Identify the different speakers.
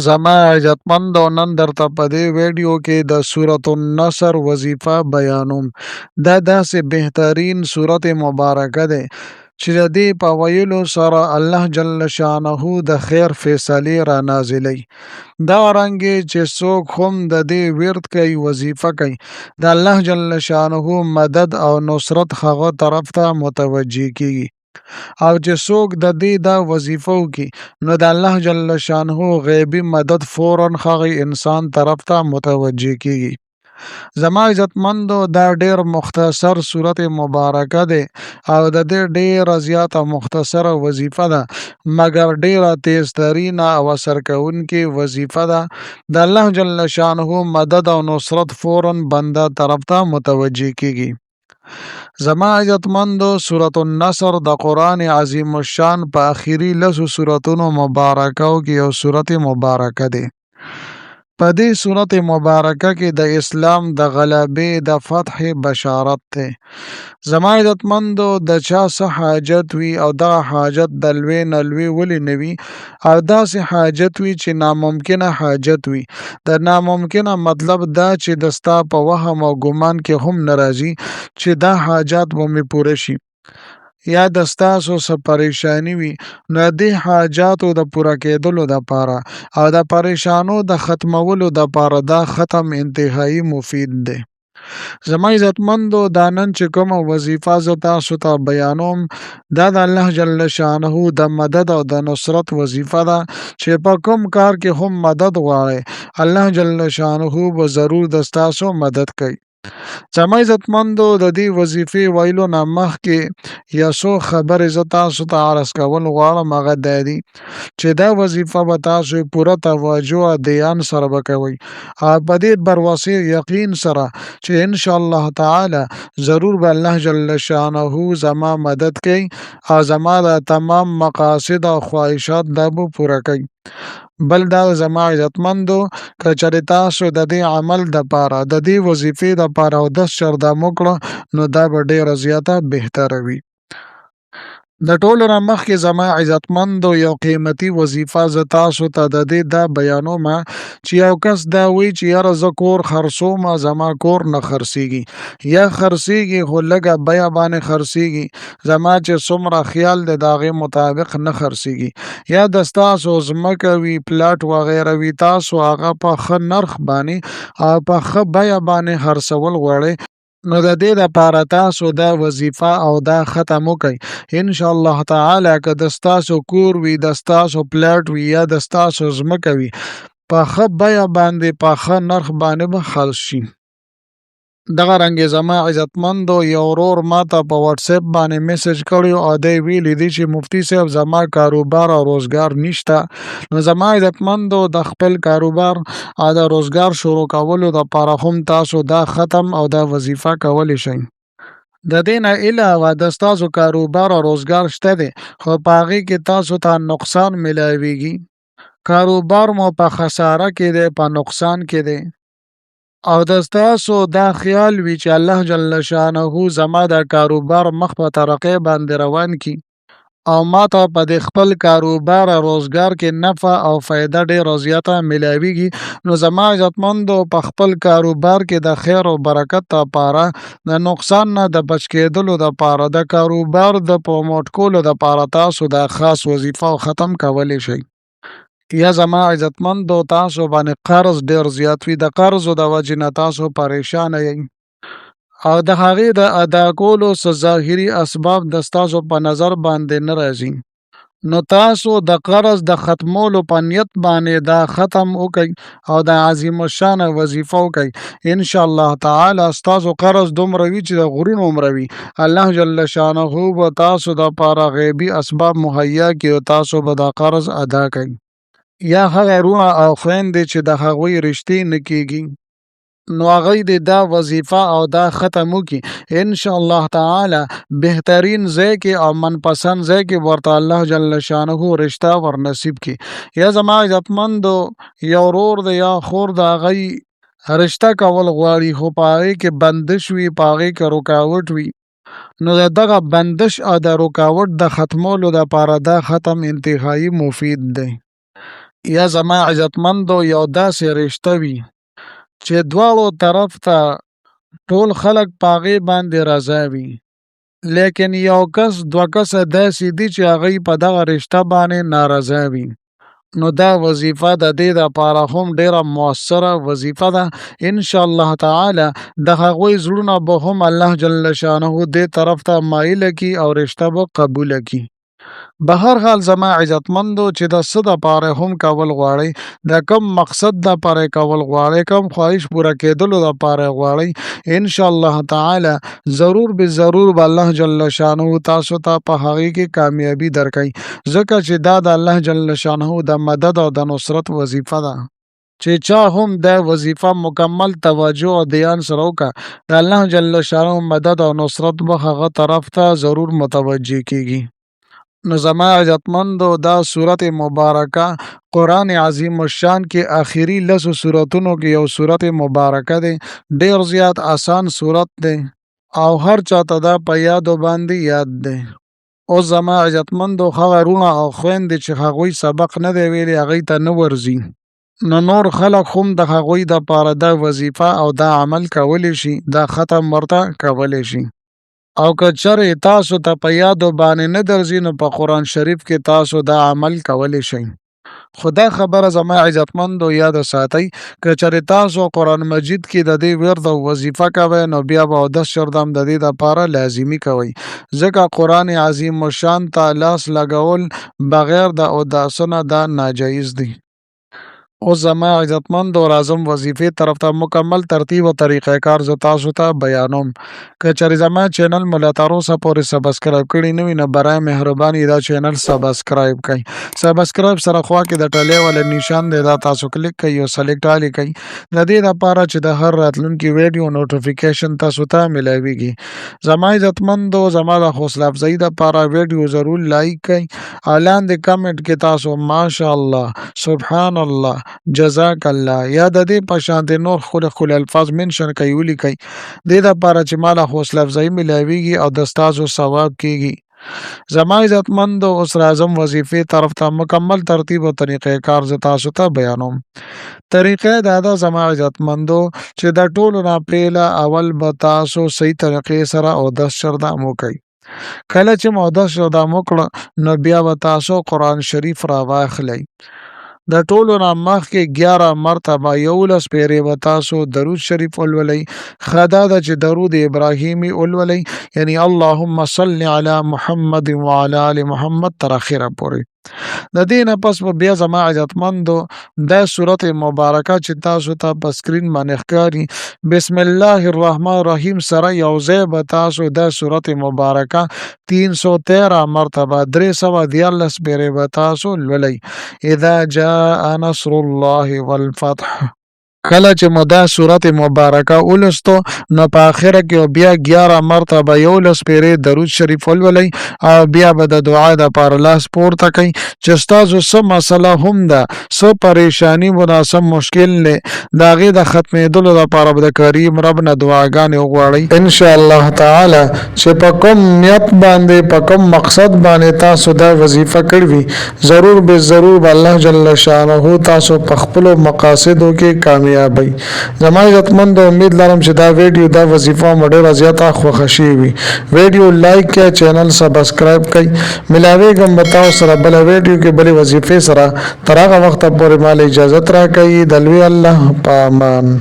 Speaker 1: زما عزتمندو نن درته په دې ویډیو کې د سورة النصر وظیفه بیانوم. دا داسې بهترین سورت مبارکه ده چې د دې په ویلو سره الله جل شانه د خیر فیصلې را نازلوي. دا رنګې چې څوک هم د دې ورد کوي، وظیفه کوي، د الله جل شانه مدد او نصرت هغه طرف ته متوجه کیږي. او چې څوک د دې دا وظیفه وکړي نو د الله جل شانه غیبی مدد فورا هغه انسان طرف ته متوجه کیږي. زما عزتمندو دا ډیر مختصر صورت مبارکه ده او د دې ډیره زیاته مختصره وظیفه ده، مګر ډیره تیز ترینه او اثر کوونکې وظیفه ده. د الله جل شانه مدد او نصرت فورا بنده طرف ته متوجه کیږي. زما عزتمندو سورة النصر د قرآن عظیم الشان په اخیری لسو سورتونو مبارکو کې یو سورت مبارکه دی. په دې سورت مبارکه کې د اسلام د غلبې د فتح بشارت دی. زما عزتمندو د چا څه حاجت وي او دغه حاجت د لوی نه لوی ولې نه وي او داسې حاجت وي چې ناممکنه حاجت وي، د ناممکنه مطلب دا چې د ستا په وهم او ګمان کې هم نه راځي چې دا حاجات به مې پوره شي، یا د ستاسو څه پریشانی وي، نو د دې حاجاتو د پوره کېدلو دپاره او د پریشانو د ختمولو دپاره دا ختم انتهایی مفید دی. زما عزتمندو دا نن چې کومه وظیفه زه تاسو ته بیانوم دا د الله جل شانه د مدد او د نصرت وظیفه ده چې په کوم کار کې هم مدد غواړئ الله جل شانه به ضرور د ستاسو مدد کوي. زما عزتمندو د دې وظیفې ویلو نه مخکې یو څو خبرې زه تاسو ته عرض کول غواړم، هغه دا دي چې دا وظیفه به تاسو پوره توجه او دیان سره به کوئ او په دې بروسې یقین سره چې ان شاء الله تعالی ضرور به الله جل شانه زما مدد کوي او زما د تمام مقاصد او خواهشات دا به پوره کوي. بل دا زما عزتمندو که چېرې تاسو د دې عمل دپاره د دې وظیفې دپاره اودس چردام وکړه نو دا به ډېره زیاته بهتره وي. د ټولو نه مخکې زما عزتمندو یو قیمتي وظیفه زه تاسو ته د دې دا بیانوم چې یو کس دا وایي چې یاره زه کور خرڅوم زما کور نه خرڅېږي، یا خرڅېږي خو لږه بیه باندې خرڅېږي، زما چې څومره خیال دی د هغې مطابق نه خرڅېږي، یا د ستاسو ځمکه وي پلاټ وغیره وي تاسو هغه په ښه نرخ باندې او په ښه بیه باندې خرڅول غواړئ، نو د دې لپاره تاسو دا وظیفه او دا ختم وکړئ. ان شاء الله تعالی که د ستاسو کور وي، د ستاسو پلاټ وي یا د ستاسو ځمکه وي، په ښه بیه باندې په ښه نرخ باندې به خرڅ شي. دغه رنګ زما عزتمندو یو ورور ما ته په واتس اپ باندې میسج کړی او دی ویلي دي چې مفتي صاحب زما کاروبار او روزګار نشته. نو زما عزتمندو د خپل کاروبار او د روزګار شروع کولو دپاره هم تاسو دا ختم او دا وظیفه کولی شئ. د دې نه علاوه د ستاسو کاروبار او روزګار شته دی خو په هغې کې تاسو ته نقصان ملاویږي، کاروبار مو په خساره کې دی، په نقصان کې دی، او د ستاسو دا خیال وي چې الله جل شانه زما دا کاروبار مخ په ترقۍ باندې روان کړي او ما ته په دې خپل کاروبار او روزګار کې نفع او فایده ډېره زیاته ملاویږي، نو زما عزتمندو په خپل کاروبار کې د خیر او برکت لپاره د نقصان نه د بچ کېدلو دپاره د کاروبار د پروموټ کولو دپاره تاسو دا خاص وظیفه او ختم کولی شئ. یا زما عزتمندو تاسو باندې قرض ډېر زیات وي، د قرضو د وجې نه تاسو پریشانه یئ او د هغې د ادا کولو څه ظاهري اسباب د ستاسو په نظر باندې نه راځي، نو تاسو د قرض د ختمولو په نیت باندې دا ختم وکئ او د عظیم الشان وظیفه وکئ. ان شاء الله تعالی ستاسو قرض دومره وي چې د غرونو عمره وي، الله جل شانه به تاسو دپاره غیبي اسباب مهیا کړي او تاسو به دا قرض ادا کړئ. یا هغه وروڼه او خویندې چې د هغوی رشتې نه کیږي نو هغوی دې دا وظیفه او دا ختم وکړي، ان شاء الله تعالی بهترین ځای کې او منپسند ځای کې ورته الله جل شانه رشته ورنصیب کړي. یا زما عزتمندو یو ورور دی یا خور د هغوی رشته کول غواړي خو په هغې کې بندش وي، په هغې کې رکاوټ وي، نو د دغه بندش او د رکاوټ د ختمولو دپاره دا ختم انتهایی مفید دی. یا زما عزتمندو یو داسې رشته وي چې دواړو طرف ته ټول خلک په هغې باندې رضا وي، لیکن یو کس دوه کسه داسې دي چې هغوی په دغه رشته باندې نارضا وي، نو دا وظیفه د دې دپاره هم ډېره موثره وظیفه ده. ان شاء الله تعالی د هغوی زړونه به هم الله جل شانه دې طرف ته مایله کړي او رشته به قبوله کړي. بهر حال زما عزتمندو، چې د څه دپاره هم کول غواړئ، د کوم مقصد دپاره کول غواړئ، کوم خواهش پوره کېدلو دپاره غواړئ، ان شاء الله تعالی ضرور به ضرور به الله جل شانه تاسو ته په هغې کې کامیابي درکوي، ځکه چې دا د الله جل شانه د مدد او د نصرت وظیفه ده. چې چا هم دا وظیفه مکمل توجه او دیان سره وکړه، د الله جل شانه مدد او نصرت به هغه طرف ته ضرور متوجه کیږي. نو زما عزتمندو، دا سورت مبارکه قرآن عظیم الشان کې آخري لسو سورتونو کې یو سورت مبارکه دی، ډیر زیات آسان سورت دی او هر چاته دا په یادو باندې یاد دی. اوس زما عزتمندو، هغه وروڼه او خویندې چې هغوی سبق نه دی ویلی، هغوی ته نه ورځي، نو نور خلک هم د هغوی دپاره دا وظیفه او دا عمل کولی شي، دا ختم ورته کولی شي. او که چېرې تاسو ته په یادو باندې نه درځي، نو په قرآن شریف کې تاسو دا عمل کولی شئ. خو دا خبره زما عزتمندو یاد ساتئ، که چېرې تاسو قرآن مجید کې د دې ورد او وظیفه کوئ، نو بیا به اودس چرته هم د دې دپاره لازمي کوئ، ځکه قرآن عظیم الشان ته لاس لګول بغیر د اوداسه نه دا ناجایز دی. اوس زما عزتمندو، راځم وظیفې طرف ته. مکمل ترتیب او طریقه کار زه تاسو ته بیانوم. که چېرې زما چینل مو لا تر اوسه پورې سبسکرایب کړی نه وي، نو برای مهرباني دا چینل سبسکرایب کړئ. سبسکرایب سره خوا کې د ټلې والا نشان دی، دا تاسو کلیک کړئ او سلیکټ آل کړئ، د دې لپاره چې د هر راتلونکي ویډیو نوټیفیکیشن تاسو ته ملاویږي. زما عزتمندو، زما د حوصله افزایي لپاره ویډیو ضرور لایک کړئ او لاندې کمنټ کې تاسو ماشاءالله، سبحان الله، جزاک الله یا د دې په شان د نور ښکلي ښکلي الفاظ منشن کوي، ولیکئ، دې لپاره چې ماله حوصله افزایي ملاویږي او د ستاسو ثواب کیږي. زما عزتمندو، اوس راځم وظیفې طرف ته. مکمل ترتیب او طریقه کار زه تاسو ته بیانوم. طریقه دا ده زما عزتمندو، چې د ټولو نه پیله اول به تاسو صحیح طریقې سره اودس چردام وکئ. کله چې مو اودس چردام وکړه، نو بیا به تاسو قرآن شریف را واخلئ. د ټولو نه مخکې 11 مرتبه 11 پیرې به تاسو درود شریف ولولئ. ښه دا ده چې درود ابراهیمي ولولئ، یعنی اللهم صل علی محمد وعلى آل محمد تر اخره پورې. د دې نه پس به بیا زما عزتمندو دا سورت مبارکه چې تاسو ته په سکرین باندې ښکاري، بسم الله الرحمن الرحیم سره یو ځای به تاسو دا سورت مبارکه 313 مرتبه 313 پیرې به تاسو لولئ، اذا جاء نصر الله والفتح. کله چې مو دا سورت مبارکه ولوستو، نو په آخره کې بیا 11 مرتبه 11 پیرې درود شریف ولولئ او بیا به د دعا دپاره لاس پورته کړئ، چې ستاسو څه مسله هم ده، څه پریشانی مو ده، څه مشکل دی، د هغې د ختمېدلو دپاره به د کریم رب نه دعاګانې وغواړئ. ان شاء الله تعالی چې په کوم نیت باندې، په کوم مقصد باندې تاسو دا وظیفه کړې وي، ضرور به ضرور به الله جل شانه تاسو په خپلو مقاصدو کې کامیابئ. زما عزتمند، امید لرم چې دا ویډیو، دا وظیفه مو ډیره زیاته خوښه شوې وي. ویډیو لایک کړئ، چینل سبسکرایب کړئ. ملاویږم به تاسو سره بله ویډیو کې بلې وظیفې سره. تر هغه وخته پورې مال اجازت راکړئ. د لوی الله په امان.